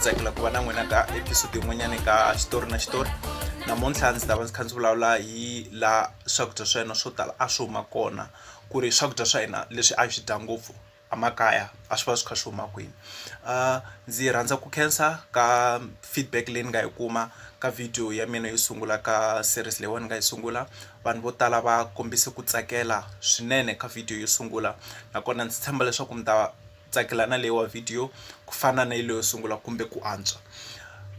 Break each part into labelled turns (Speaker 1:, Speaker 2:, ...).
Speaker 1: tsakela ku va na n'wina ka episode yin'wanyana ka xitori na xitori. Namuntlha ndzi ta va ndzi kha ndzi vulavula hi la swakudya swa hina swo tala a swi huma kona ku ri swakudya swa hina leswi a hi swi dya ngopfu emakaya a swi va swi kha swi huma kwini. Ndzi rhandza ku khensa ka feedback leyi ni nga yi kuma ka video ya mina yo sungula ka series leyiwani ni nga yi sungula vanhu vo tala va kombise ku tsakela swinene ka video yo sungula nakona ndzi tshemba leswaku mi ta tsakela na leyiwa video ku fana na leyo sungula kumbe ku antswa.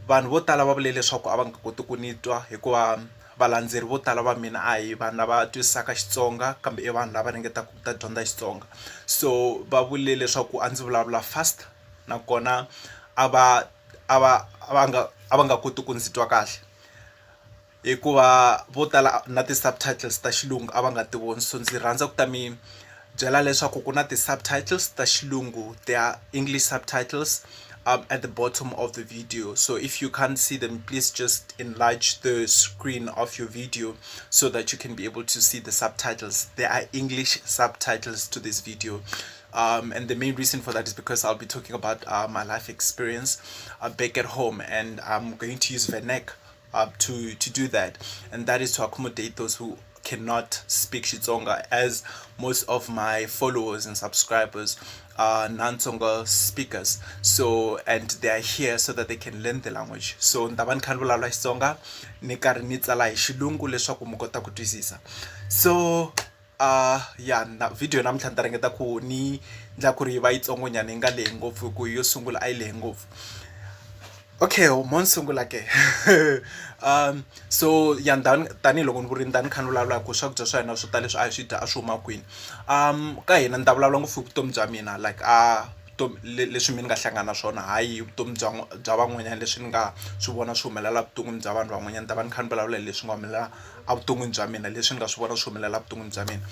Speaker 1: Vanhu vo tala va vule leswaku a va nga koti ku ni twa hikuva valandzeri vo tala va mina a hi vanhu lava twisisaka Xitsonga kambe i vanhu lava ringetaka ku ta dyondza Xitsonga so va vule leswaku a ndzi vulavula fast nakona a va a va a va nga a va nga koti ku ndzi twa kahle hikuva vo tala na ti-subtitles ta xilungu a va nga ti voni so ndzi rhandza ku ta mi byela leswaku ku na ti-subtitles ta xilungu ta English subtitles at the bottom of the video so if you can't see them please just enlarge the screen of your video so that you can be able to see the subtitles there are English subtitles to this video and the main reason for that is because I'll be talking about my life experience back at home and I'm going to use Vernac to do that and that is to accommodate those who cannot speak Xitsonga as most of my followers and subscribers are non-Tsonga speakers so and they are here so that they can learn the language so ni ta va ni kha ni vulavula Xitsonga ni karhi ni tsala hi xilungu leswaku mi kota ku twisisa so ya na video namuntlha ni ta ringeta ku ni ndla ku ri yi va yitsongonyana yi nga lehi ngopfu hi ku yo sungula a yi lehe ngopfu okay mo ni sungula ke so ya ndhani tanihiloko ni vurile ni ta ni kha ni vulavula hi ku swakudya swa hina swo tala leswi a hi swi dya a swi huma kwini ka hina ni ta vulavula ngopfu hi vutomi bya mina like a vutomi leswi mina ni nga hlangana na swona hayi vutomi bya bya van'wanyana leswi ni nga swi vona swi humelela evuton'wini bya vanhu van'wanyana ni ta va ni kha ni vulavula hi leswi nga humelela evuton'wini bya mina leswi ni nga swi vona swi humelela evuton'wini bya mina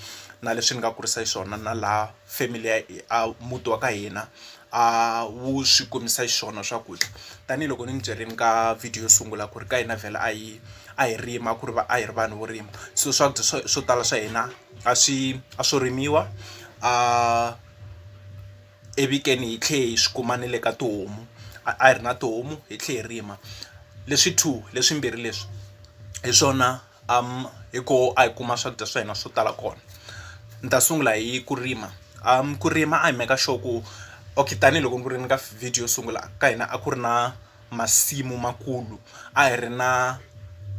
Speaker 1: na leswi ni nga kurisa xiswona na laha family ya a muti wa ka hina a wu swi kumisa xiswona swakudya tanihiloko ni mi byerile ka video yo sungula ku ri ka hina vhele a hi a hi rima ku ri va a hi ri vanhu vo rima so swakudya swo tala swa hina a swi a swo rimiwa a ivi ke ni hi tlhe hi swi kuma ni le ka tihomu a hi ri na tihomu hi tlhe hi rima leswi two leswimbirhi leswi hi swona hi koho a hi kuma swakudya swa hina swo tala kona ni ta sungula hi ku rima ku rima a hi make sure ku okay tanihiloko ni ku ri ni ka video yo sungula ka hina a ku ri na masimu makulu a hi ri na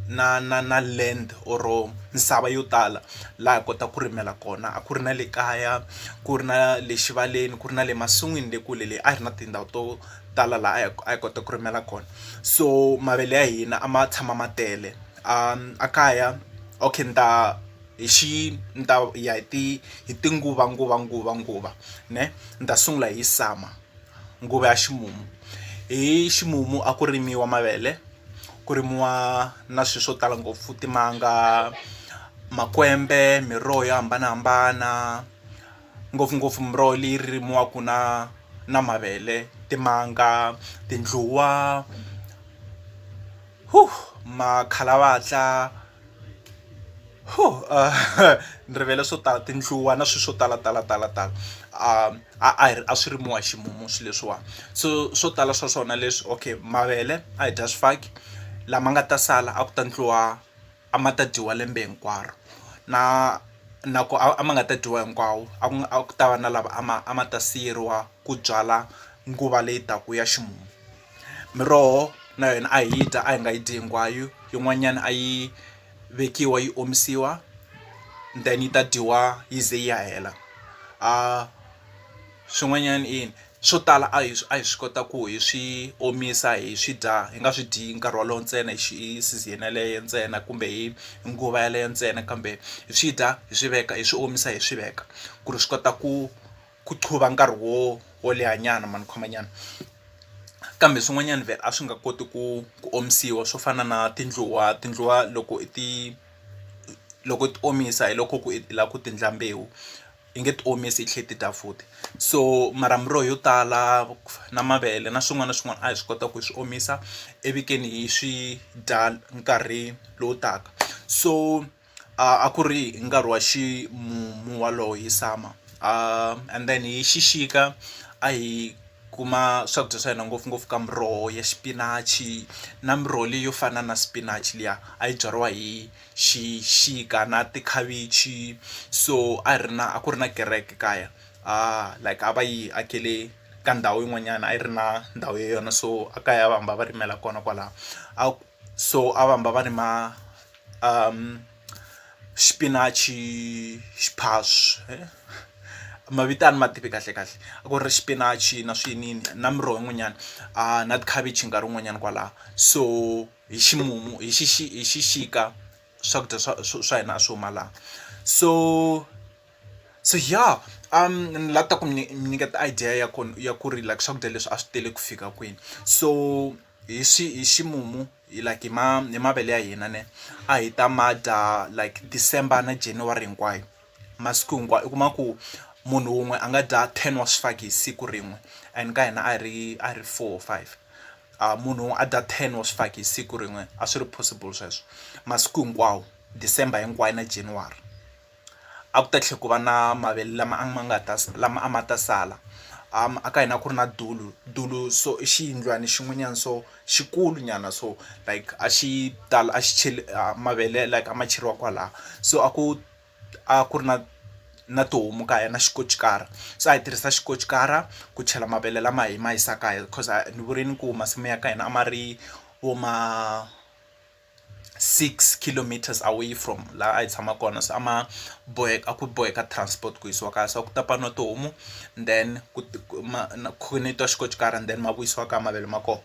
Speaker 1: na na na land or misava yo tala laha hi kotaka ku rimela kona a ku ri na le kaya ku ri na le xivaleni ku ri na le masin'wini le kule le a hi ri na tindhawu to tala laha a hi kota ku rimela kona so mavele ya hina a ma tshama ma tele a kaya okay ni ta hi xi ni ta ya hi ti hi tinguva nguva nguva nguva ne ni ta sungula hi summer nguva ya ximumu hi ximumu a ku rimiwa mavele ku rimiwa na swilo swo tala ngopfu timanga makwembe miroho yo hambanahambana ngopfungopfu miroho leyi rimiwaka na na mavele timanga tindluwa makhalavatla ni rivele swo tala tindluwa na swilo swo tala tala tala tala a a hi a swi rimiwa hi ximumu swilo leswiwani so swo tala swa swona leswi okay mavele a hi dya swifaki lama nga ta sala a ku ta ndliwa a ma ta dyiwa lembe hinkwaro na na ku a ma nga ta dyiwa hinkwawo a ku a ku ta va na lava a ma a ma ta siyeriwa ku byala nguva leyi taka ya ximumu miroho na yona a hi yi dya a hi nga yi dyi hinkwayo yin'wanyana a yi vekiwa yi omisiwa then yi ta dyiwa yi ze yi ya hela a swin'wanyana i yini swo tala a hi a hi swi kota ku hi swi omisa hi swi dya hi nga swi dyi nkarhi wolowo ntsena hi hi season yeleyo ntsena kumbe hi nguva yeleyo ntsena kambe hi swi dya hi swi veka hi swi omisa hi swi veka ku ri swi kota ku ku qhuva nkarhi wo wo leha nyana ma ni khoma nyana kambe swin'wanyana vhele a swi nga koti ku ku omisiwa swo fana na tindluwa tindluwa loko i ti loko u ti omisa hi loko ku i lava ku ti endla mbewu i nge ti omisi i tlhela i ti dya futhi so mara miroho yo tala na mavele na swin'wana na swin'wana a hi swi kota ku hi swi omisa ivi ke ni hi swi dya nkarhi lowu taka so a ku ri hi nkarhi wa ximumu walowo hi summer and then hi xixika a hi kuma swakudya swa hina ngopfungopfu ka miroho ya xipinachi na miroho leyi yo fana na spinach liya a yi byariwa hi xixika na tikhavichi so a hi ri na a ku ri na kereke kaya like a va yi akele ka ndhawu yin'wanyana a yi ri na ndhawu ya yona so a kaya va hamba va rimela kona kwalano a so a va hamba va rima xipinachi xiphaswi mavito a ni ma tivi kahle kahle a ku ri xipinachi na swiyiniyini na miroho yin'wanyana na tikhavichi nkarhi wun'wanyana kwalano so hi ximumu hi hi xixika swakudya swa hina a swi huma laha so so ya ni lava ku ta ku mi nyiketa idea ya kona ya ku ri like swakudya leswi a swi tele ku fika kwini so hi hi ximumu hi like hi hi mavele ya hina ne a hi ta ma dya like December na January hinkwayo masiku hinkwawo u kuma ku munhu wun'we a nga dya 10 wa swifaki hi siku rin'we and ka hina a hi ri a hi ri 4 or 5 munhu wun'we a dya 10 wa swifaki hi siku rin'we a swi ri possible sweswo masiku hinkwawo December hinkwayo na January. A ku ta tlhela ku va na mavele lama a ma nga ta lama a ma ta sala a ka hina a ku ri na dulu dulu so i xiyindlwana xin'wanyana so xikulu nyana so like a xi tala a xi cheli mavele like a ma cheriwa kwalaya so a ku a ku ri na na tihomu kaya na xikochikara se a hi tirhisa xikochikara ku chela mavele lama hi ma yisa kaya cause ni vurini ku masimu ya ka hina a ma ri vo ma 6 kilometers away from laha a hi tshama kona se a ma boheka a ku boheka transport ku yisiwa kaya so a ku ta paniwa tihomu then ku ma khonetiwa xikochikara and then ma vuyisiwa kaya mavele ma kona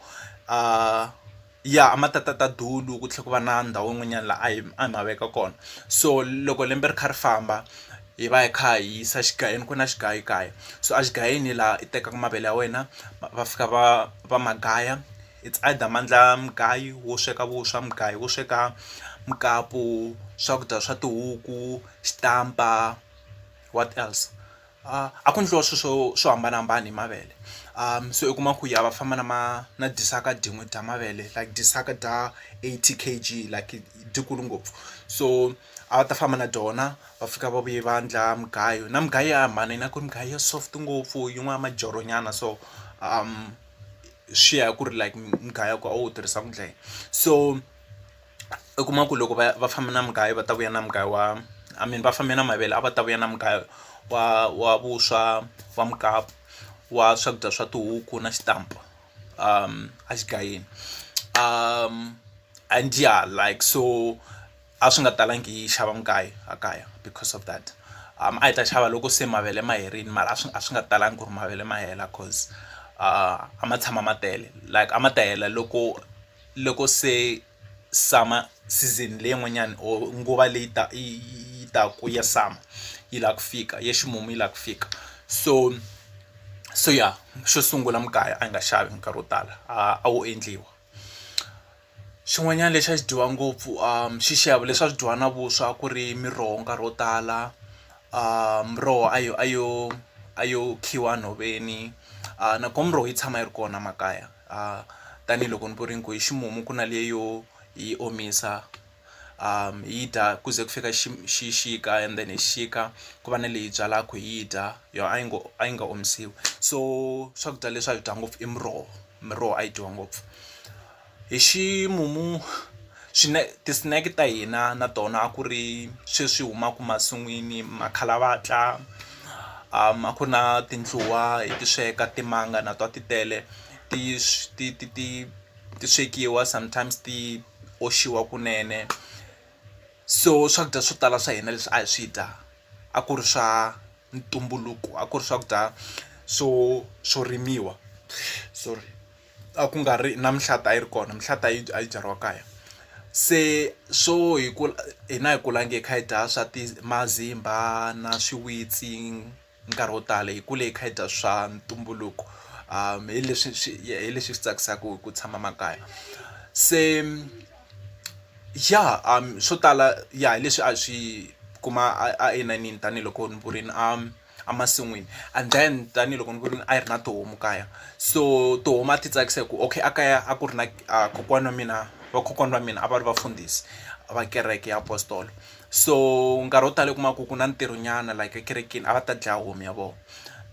Speaker 1: ya a ma ta tata dulu ku tlhela ku va na ndhawu yin'wanyana laha a hi a hi ma veka kona so loko lembe ri kha ri famba hi va hi kha hi yisa xigayini ku na xigayo kaya so a xigayini laha i tekaka mavele ya wena va fika va va ma gaya it's either ma endla mugayo wo sweka vuswa mugayo wo sweka mukapu swakudya swa tihuku xitampa what else a ku endliwa swilo swo swo hambanahambana hi mavele se u kuma ku ya va famba na ma na disaka dyin'we dya mavele like disaka dya 80 K_G like dyikulu ngopfu so a va ta famba na dyona va fika va vuye va endla mugayo na mugayo ya hambana na ku ri mugayo ya soft ngopfu yin'wana ya majorho nyana so swi ya hi ku ri like mugayo wa kona a wu tirhisa ku endla yini so u kuma ku loko va va famba na mugayo va ta vuya na mugayo wa I mean va fambe na mavele a va ta vuya na mugayo wa wa vuswa wa mukapu wa swakudya swa tihuku na xitampa a xigayini and yeah like so a swi nga talangi hi xava mugayo a kaya because of that a hi ta xava loko se mavele ma herile mara a swi nga talangi ku ri mavele ma hela cause a ma tshama ma tele like a ma ta hela loko loko se summer season leyin'wanyani or nguva leyi ta yi taku ya summer yi lava ku fika ya ximumu yi lava ku fika so so ya xo sungula mugayo a hi nga xavi nkarhi wo tala a wo endliwa. Xin'wanyana lexi a xi dyiwa ngopfu xixevo leswi a swi dyiwa na vuswa a ku ri miroho nkarhi wo tala miroho a yo a yo a yo khiwa nhoveni nakona miroho yi tshama yi ri kona makaya tanihiloko ni vurile ku hi ximumu ku na leyo yo hi omisa hi yi dya ku ze ku fika xixika and then hi xixika ku va na leyi byalaka hi yi dya yona a yi ngo a yi nga omisiwi so swakudya leswi a hi dya ngopfu i miroho miroho a yi dyiwa ngopfu. Hi ximumu ti-snack ta hina na tona a ku ri sweswi humaka masin'wini makhalavatla a ku ri na tindluwa hi ti sweka timanga na tona ti tele ti ti ti ti ti swekiwa sometimes ti oxiwa kunene so swakudya swo tala swa hina leswi a hi swi dya a ku ri swa ntumbuluko a ku ri swakudya swo swo rimiwa sorry. A ku nga ri na mihlata a yi ri kona mihlata a yi a yi byariwa kaya se swo hi ku hina a hi kulangi hi kha hi dya swa ti mazimba na swiwitsi nkarhi wo tala hi kule hi kha hi dya swa ntumbuluko hi leswi swi hi leswi swi tsakisaka hi ku tshama makaya se ya swo tala ya hi leswi a swi kuma a enanini tanihiloko ni vurini emasin'wini and then tanihiloko ni vurile a yi ri na tihomu kaya so tihomu a ti tsakisa hi ku okay a kaya a ku ri na kokwana wa mina vakokwana va mina a va ri vafundhisi va kereke ya apostolo so nkarhi wo tala u kuma ku ku na ntirho nyana like ekerekeni a va ta dlaya homu ya vona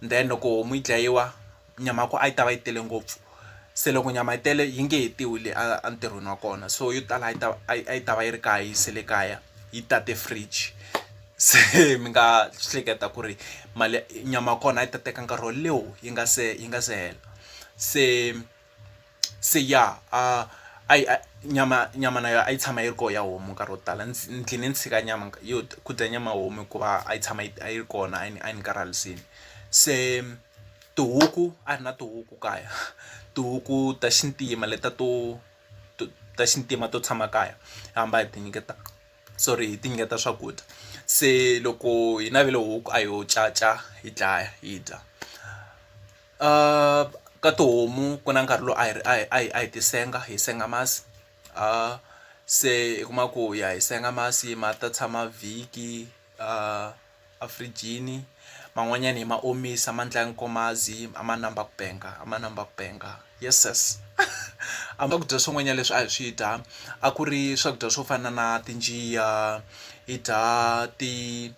Speaker 1: then loko homu yi dlayiwa. Nyama ya kona a yi ta va yi tele ngopfu se loko nyama yi tele yi nge hetiwi le a entirhweni wa kona so yo tala a yi ta a yi ta va yi ri kaya yi sele kaya yi tate fridge se mi nga hleketa ku ri mali nyama ya kona a yi ta teka nkarhi wo leha yi nga se yi nga se hela se se ya a a yi nyama nyama na yona a yi tshama yi ri kona ya homu nkarhi wo tala ndzi dlhine ni tshika nyama yo ku dya nyama ya homu hikuva a yi tshama yi a yi ri kona a yi a yi ni karhalisini se tihuku a hi ri na tihuku kaya tihuku ta xintima letiya to to ta xintima to tshama kaya hi hamba hi ti nyiketa sorry hi ti nyiketa swakudya se loko hi navele huku a ho caca hi dlaya hi dya. Ka tihomu ku na nkarhi lowu a hi ri a hi a hi a hi ti senga hi senga masi se i kuma ku ya hi senga masi ma ta tshama vhiki a firijini man'wanyana hi ma omisa ma endla nkomazi a ma namba ku penga a ma namba ku penga yeses a swakudya swin'wanyana leswi a hi swi dya a ku ri swakudya swo fana na tinjiya hi dya ti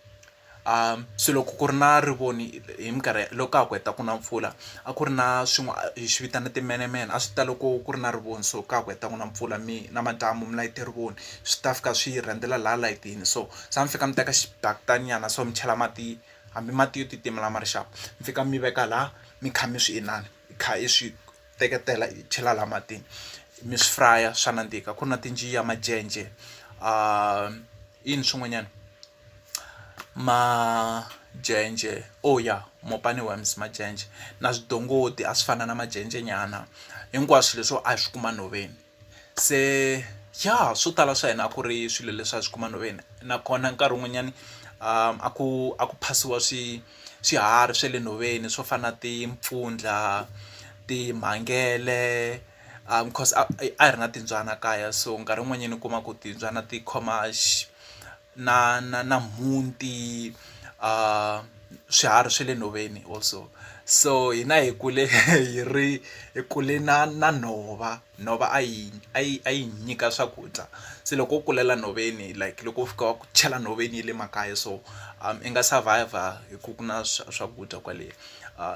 Speaker 1: se loko ku ri na rivoni hi minkarhi loko ka ha ku heta ku na mpfula a ku ri na swin'wana hi swi vitana timenemene a swi ta loko ku ri na rivoni so ka ha ku heta ku na mpfula mi namadyambu mi layite rivoni swi ta fika swi rhendzela laha layitini so se a mi fika mi teka xibakitani nyana so mi chela mati hambi mati yo titimela ma ri sharp mi fika mi veka laha mi kha mi swi inana i kha i swi teketela i chela laha matini mi swi fry swa nandzika ku ri na tinjiya majenje yini swin'wanyana majenje oh ya mopani worms majenje na swidongodi a swi fana na majenje nyana hinkwaswo leswi a hi swi kuma nhoveni se ya swo tala swa hina a ku ri swilo leswi a swi kuma nhoveni nakona nkarhi wun'wanyani a ku a ku phasiwa swiharhi swa le nhoveni swo fana na timpfundla timhangele cause a a hi ri na timbyana kaya so nkarhi wun'wanyani u kuma ku timbyana ti khoma na na na mhunti swiharhi swa le nhoveni also so hina hi kule hi ri hi kule na na nhova nhova a yi a yi a yi hi nyika swakudya se loko wo kulela nhoveni like loko wo fika wa ku chela nhoveni ya le makaya so i nga survivor hi ku ku na swakudya kwale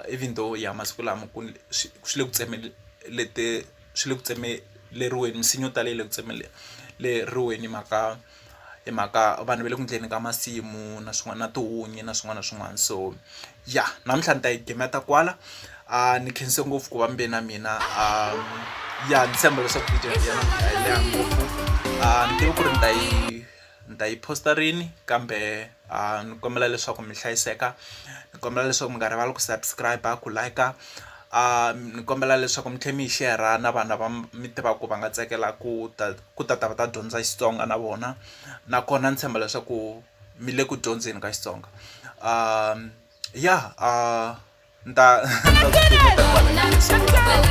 Speaker 1: even though ya masiku lama ku swi swi le ku tsemelete swi le ku tsemeleriweni misinya yo tala yi le ku tsemeleriweni hi mhaka hi mhaka vanhu va le ku endleni ka masimu na swin'wana na tihunyi na swin'wana na swin'wana so ya namuntlha ni ta yi gimeta kwala a ni khense ngopfu ku va mi ve na mina ya ni tshemba leswaku video ya namuntlha a yi leha ngopfu a ni tivi ku ri ni ta yi ni ta yi post-a rini kambe a ni kombela leswaku mi hlayiseka ni kombela leswaku mi nga rivali ku subscribe ku like a ni kombela leswaku mi tlhela mi yi share na vanhu lava mi tivaka va nga tsakela ku ta ku ta ta va ta dyondza Xitsonga na vona nakona ni tshemba leswaku mi le ku dyondzeni ka Xitsonga ya ni ta ni ta .